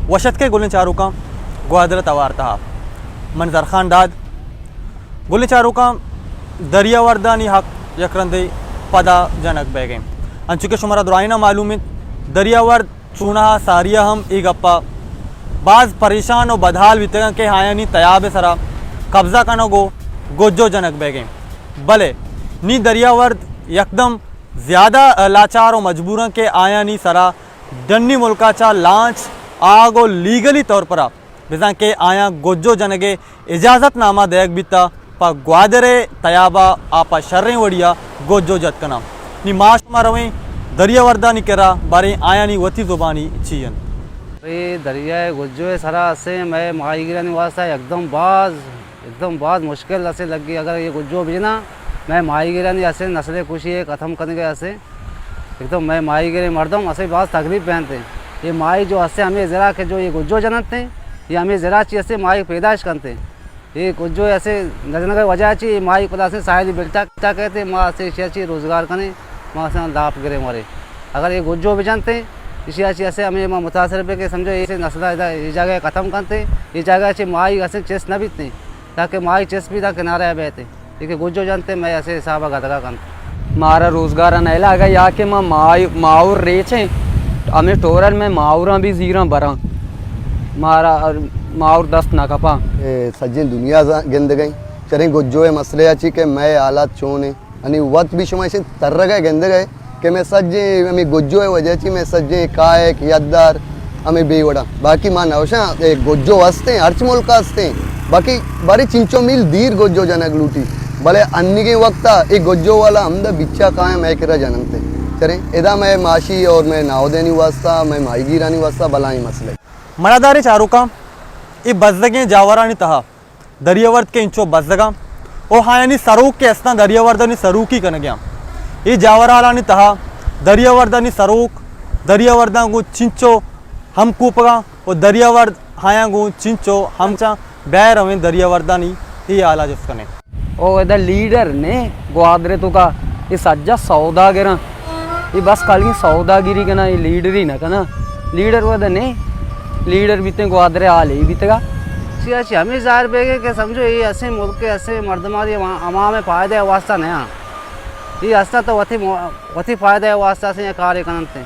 وش اتکے گلیں چاروکاں گوادر توار تہا۔ من زرخان داد۔ گلیں چاروکاں، دریاوردانی حق یک رندے پدا جنگ بیگیں۔ انچو کہ شمارا درائینا معلوم انت، دریاورد چوناہا ساریا ہم اے گپا باز پریشان و بدحال بیتگاں کہ آیانی تیاب سرا قبضہ کنگ و گجو جنگ بیگیں۔ بلے نی دریاورد یکدم زیادہ لاچار و مجبوراں کہ آیانی سرا ڈنی ملکا چا لانچ، آگ و لیگلی طور پرا بزاں کہ آیاں گجو جنگے اجازت نامہ دئیگ بیتا، پہ گوادر ءِ تیابا آ پہ شریں وڑیا گجو جت کناں۔ نی ما شما رویں دریاوردانی کرا، باریں آیانی وتی زبانی چی انت۔ اے دریائے گجو ءِ سرا اسے مئے ماہیگیرانی واسطہ یکدم باز، یکدم باز مشکل اسے لگی۔ اگر اے گجو بجنا، مئے ماہیگیرانی اسے نسل کشی ءِ ختم کنگے اسے۔ یک تو مئے ماہیگیریں مردم اسے باز تکلیف بینت۔ اے ماہی جو اسے ہمے زرا کہ جو اے گجو جننت، اے ہمے زرا چی اسے ماہی پیدائش کنت۔ اے گجو اسے نہ جنگ ءِ وجہ چی اے ماہی پدا اسے ساحلی بلٹا کہتے، ما اسے اشیا چی روزگار کنیں، ما اسے لاپ گریں ورے۔ اگر اے گجو بجنت، اشیا چی اسے ہمے ما متاثر بے کہ سمجھو اے نسل ادا اے جگہ ختم کنت، اے جگہ چی ماہی اسے چست نہ بیت، تاکہ ماہی چست بیت کنارہ بیت۔ اے کہ گجو جنت، مئے اسے حساب ءَ گدگا کنت۔ مارا روزگار ءَ نئیلا، اگاں یا کہ ما ماہ-، ماہور ریچیں، ہمے ٹورر مئے ماہوراں بھی زیراں براں۔ مارا ماہور دست نہ کپاں۔ اے سجیں دنیا ز-، گندگئیں۔ چریں گجو ءِ مسئلہ ءَ چی کہ مئے حالات چون ایں۔ انی وت بھی شما ایشیں ترگ ءَ گندگئے۔ کہ مئے سجیں ہمے گجو ءِ وجہ چی مئے سجیں کائک، یدار ہمے بے وڑاں۔ باقی ما نوشاں اے گجو ہستیں، ہرچ ملک ءَ ہستیں۔ باقی بارے چنچو میل دیر گجو جنگ لوٹی۔ بلے انیگیں وقت ءَ اے گجو والا ہمدا بچا کائیں مئے کرا جننت۔ چریں ادا مئے معاشی اور مئے ناودینی واسطہ، مئے ماہیگیرانی واسطہ بلائیں مسئلہ۔ مڑاداریں چاروکاں، اے بزگیں جاورانی تہا دریاورد کہ انچو بزگاں و آیانی سروک کہ استاں دریاوردانی سروکی کنگیاں۔ اے جاورحالانی تہا دریاوردانی سروک دریاورداں گوں چنچو ہم کوپگاں و دریاورد آیاں گوں چنچو ہمچاں۔ بیا رویں دریاوردانی اے حالا جست کنیں۔ او ادا لیڈر نے گوادر تو کا، اے سجا سوداگراں۔ اے بس خالی سوداگری کنا، اے لیڈری نہ کنا۔ لیڈر ودا نے، لیڈر بیتے گوادر حال ہی بیتگا۔ چی اچھی ہمیں ظاہر بیگے کہ سمجھو اے اسے ملک کے اسے مردمانی عوام، عوام فائدہ واسطہ نہ آں۔ اے استا تو وتی مو-، وتی فائدہ واسطہ اسے کارے کننتے۔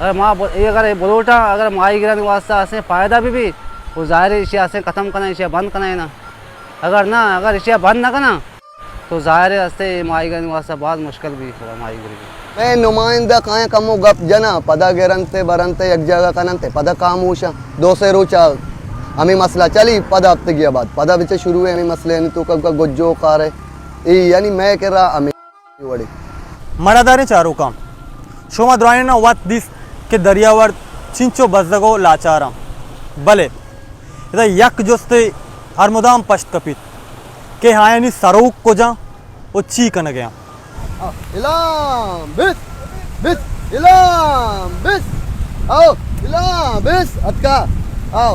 اگر ما ب-، اے اگر اے بلوٹا اگر ماہی گرانی واسطہ اسے فائدہ بھی بھی، وہ ظاہر ہے اسے اسے ختم کنا، اسے بند کنا ہے نا۔ اگر نہ، اگر اسے بند نہ کنا، تو ظاہر ہے استے ماہیگرانی واسطہ باز مشکل بھی خدا ماہیگری۔ مئے نمائندہ کائیں کمو گپ جناں، پدا گرنت ء برنت ء یک جاگہ کننت ء پدا خاموش آں۔ دو سے روچ ء ہمے مسئلہ چلی، پدا ہفتگی ء بعد پدا بچہ شروع ہے ہمے مسئلہ، یعنی تو کب کا گجو کار ہے۔ اے یعنی مئے کرا ہمے وڑے۔ مڑاداریں چاروکاں، شما درائیناں وت دیست کہ دریاورد چنچو بزگ و لاچاراں، بلے ادا یک جستے ہر مدام پشت کپیت کہ آیانی سروک کجا و چی کنگیاں؟ الام بس، بس، الام بس، آؤ، الام بس، اتکا، آؤ۔